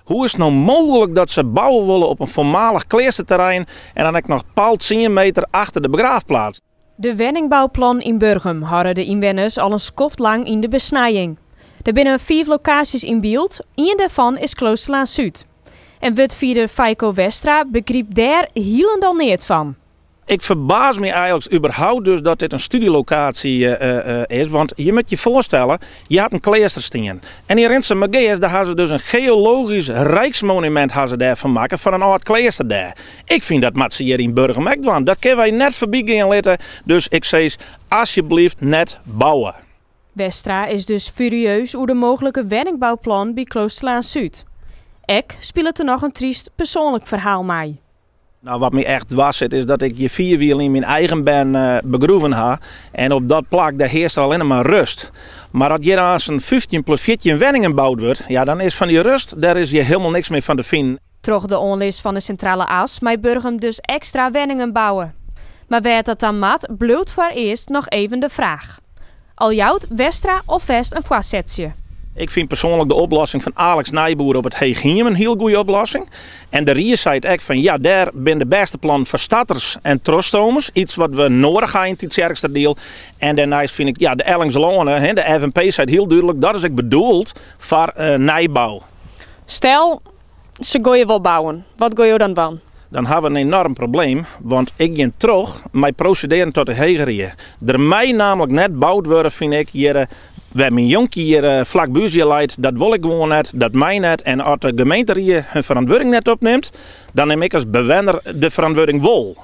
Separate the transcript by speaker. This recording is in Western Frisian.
Speaker 1: Hoe is it no mooglik dat se bouwe wolle op in foarmalich kleasterterrein en dan ek noch pal 10 meter achter de begraafplaats?
Speaker 2: De wenningbouplannen yn Burgum hâlde de ynwenners al in skoft lang yn de besnijing. Der binne fiif lokaasjes yn byld, ien dêrfan is Kloosterlaan Súd. En wurdfierder Feiko Westra begrypt dêr hielendal neat fan.
Speaker 1: Ik ferbaas my eigenlik überhaupt dus dat dit in studielokatie is, want je moatte je foarstelle, hjir hat in kleaster stien. En yn Rinsumageast, dêr ha se dus in geologysk rijksmonumint ha se dêr fan makke, fan in âld kleaster dêr. Ik fyn dat moatte se hjir yn Burgum ek dwaan. Dat kinne wy net foarby gean litte, dus ik sis asjebleaft net bouwe.
Speaker 2: Westra is dus furieus oer de mooglike wenningbouplannen by Kloosterlaan Súd. Ek spilet der noch in tryst persoanlik ferhaal mei.
Speaker 1: Nou, wat my echt dwers sit is dat ik hjir 4 jier lyn myn eigen bern begroeven ha. En op dat plak, dêr hearst allinne mar rust. Mar as hjir aanst 15 plus 14 wenningen boud wurdt, ja, dan is fan dy rust, dêr is hjir hielendal niks mear fan te finen.
Speaker 2: Troch de oanlis fan de Sintrale As mei Burgum dus ekstra wenningen bouwe. Mar wêr't dat dan moat, bliuwt foarearst noch even de fraach. Al jout Westra alfêst in foarsetsje.
Speaker 1: Ik fyn persoanlik de oplossing fan Alex Nijboer op it Heechhiem in hiel goede oplossing. En de rie seit ek fan ja, dêr binne de bêste plannen foar starters en trochstromers. Iets wat we noadich ha yn Tytsjerksteradiel. En dêrneist fyn ik ja, de Ellingsloane, de FNP seit hiel dúdlik, dat is ek bedoeld foar nijbou.
Speaker 2: Stel, se geane wol bouwen. Wat geane jo dan dwaan?
Speaker 1: Dan ha we in enorm probleem, want ik gean troch mei prosedearjen tot de Hege Rie. Der mei namelijk net boud wurde, fyn ik, hjir wêr myn jonkje hjir flak by ús hjir leit. Dat wol ik gewoan net, dat mei net. En as de gemeenterie hun ferantwurding net opnimt, dan nim ik as bewenner de ferantwurding wol.